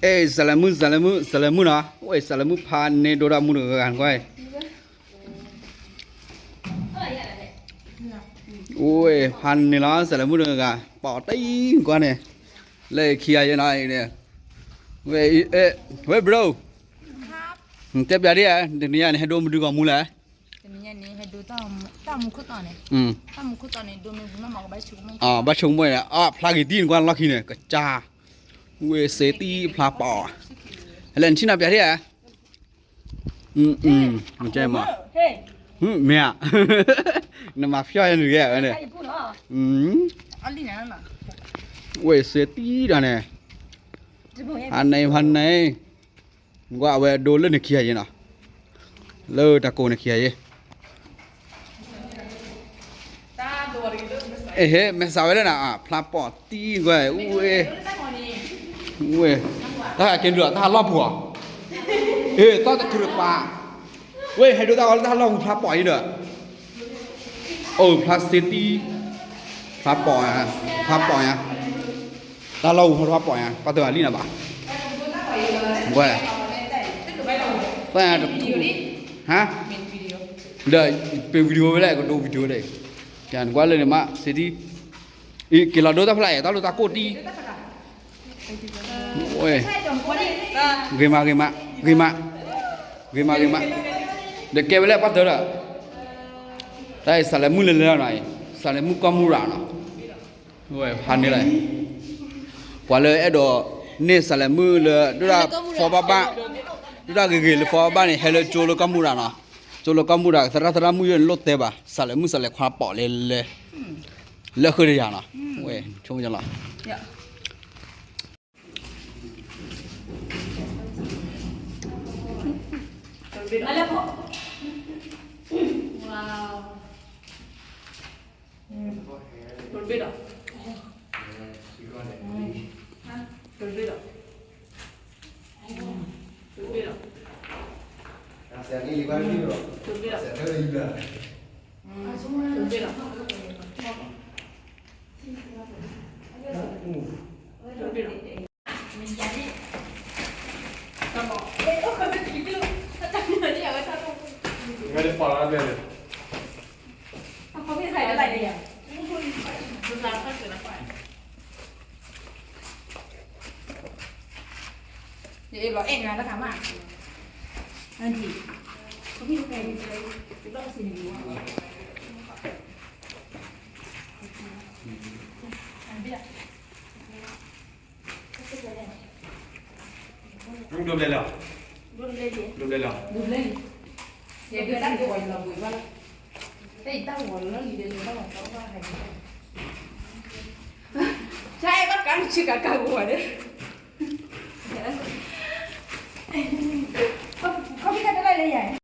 အဲ စးလဲၤမုၣ် စးလဲၤမုၣ် စးလဲၤမုၣ်နီၤ, အိၣ် စးလဲၤမုၣ်ဖးန့ၢ်ဒိၣ်ဒၣ်မူတဂၤဂၤနကွၢ်, အိၣ် ဖးန့ၢ်လီၤ စးလဲၤမုၣ်တဂၤဂၤ ပာ်အီၤတအံၤနကွၢ်န့ၣ်, လၢခံဂၤယဲနီၤ, ဝဲ bro, တဲပျးဒ်ဧါ, တနံၤညါန့ၣ် ဟဲဒိမုၢ်ဒုကီၢ်မူလဲၣ်, တနံၤညါန့ၣ် ဟဲဒိတၢ်မူခိၣ်တီန့ၣ်, တၢ်မူခိၣ်တီန့ၣ် ဒိမ့ၢ်ဝံၤမးမးကဘၣ်ဆိကမိၣ်, ဘၣ်ဆိကမိၣ်န့ၣ် အဖျါဂ့ၤတံၢ်နကွၢ်လီၢ်ခံန့ၣ် ကစၢ်, ဝဲစ့တံၢ်ဖျါပာ်အီၤ, ဟဲလဲၣ် နထံၣ်နီၤပျးဒ်ဧါ, မ့ၢ်ဧါ, နမၤဖျီၣ်ယဲနုၤဂဲၤဝဲန့ၣ်, ဝဲစ့တံၢ်ဒီးန့ၣ်, ဖးန့ၢ် ဖးန့ၢ်, နကွၢ်အဝဲဒိလၢနခံဂၤယဲနီၤ, လၢတၢ်ကိးနခံဂၤယဲ အဟဲ မဲာ်ဆှးဝဲလၢနၤ ဖျါပာ်တံၢ်ကွၢ် အူဝဲ အူဝဲ တၢ်ဟးကဲဒုး တၢ်ဟးလီၢ်ပူၤဧါ, အ့ သီၣ်တထူတပၤ, ဝဲ ဟဲဒိတၢ်ဂီၤလၢတၢ်ဟးလီၢ်ပူၤ ဖျါပာ်အံၤဒီး, အိၣ် ဖျါစ့တံၢ်, ဖျါပာ်, ဖျါပာ်ညါ, တၢ်လီၢ်ပူၤဖျါပာ်ညါ ပှၤတဂၤလံနၤဘၣ်, ဝဲ သၣ်ညါတထူ, ဟါ, ဒီး ပ့ၤ video ဝဲလဲၣ် ကဒိ video ဒီး, နကွၢ်လၢန့ၣ်မး စ့တံၢ်, အံၤ က့ၤလီၤဒိတၢ်ဖျါအံၤ တၢ်လိၣ်တၢ်ကိၢ်တံၢ်, ဂ့ၤမး ဂ့ၤမး ဂ့ၤမး, ဂ့ၤမး ဂ့ၤမး, ဒီးကဲဝဲလၢပှၤတၢ်ဒီး, တၢ်အံၤ စးလဲၤမုၣ်လဲၤလဲၤနီၤ, စးလဲၤမုၣ်ကီၢ်မူရၤနီၤ, ဖးန့ၢ်လီၤ, ပှၤလၢအဲၣ်ဒိးန့ၢ်စးလဲၤမုၣ်လၢ ဒိၣ်တၢ်ဖီဘၣ်ဘၣ်, ဒိၣ်တၢ်ဂ့ၤဂ့ၤလၢဖီဘၣ်ဘၣ်န့ၣ် ဟဲလၢကၠိလၢကီၢ်မူရၤနီၤ, ကၠိလၢကီၢ်မူရၤ သရၣ်သရၣ်မုၣ်ယိၣ်န့ၣ်လိၣ်တဲဘၣ် စးလဲၤမုၣ်စးလဲၤခွါပာ်လဲၤလဲၤ, လၢဃုာ်တယၤနီၤ, ဝဲ ဆိကမိၣ်လီၤ ဒိဘျဲၣ်လီၤ, ဒိဘျဲၣ်လီၤ, ဒိဘျဲၣ်လီၤ, ယကတၢ်ဂီၤလီၤဘှံးဘၣ်လီၤ, တၢ်အံၤတၢ်ဂီၤလီၤလီၤလံဒီး ယတၢ်ဂီၤသီဘၣ်ဟဲ, ဆါအဲၣ်ဘၣ်ကါဆံကါကါဂီၤဒီး, ခီဖျိတၢ်တလၢလၢယၤ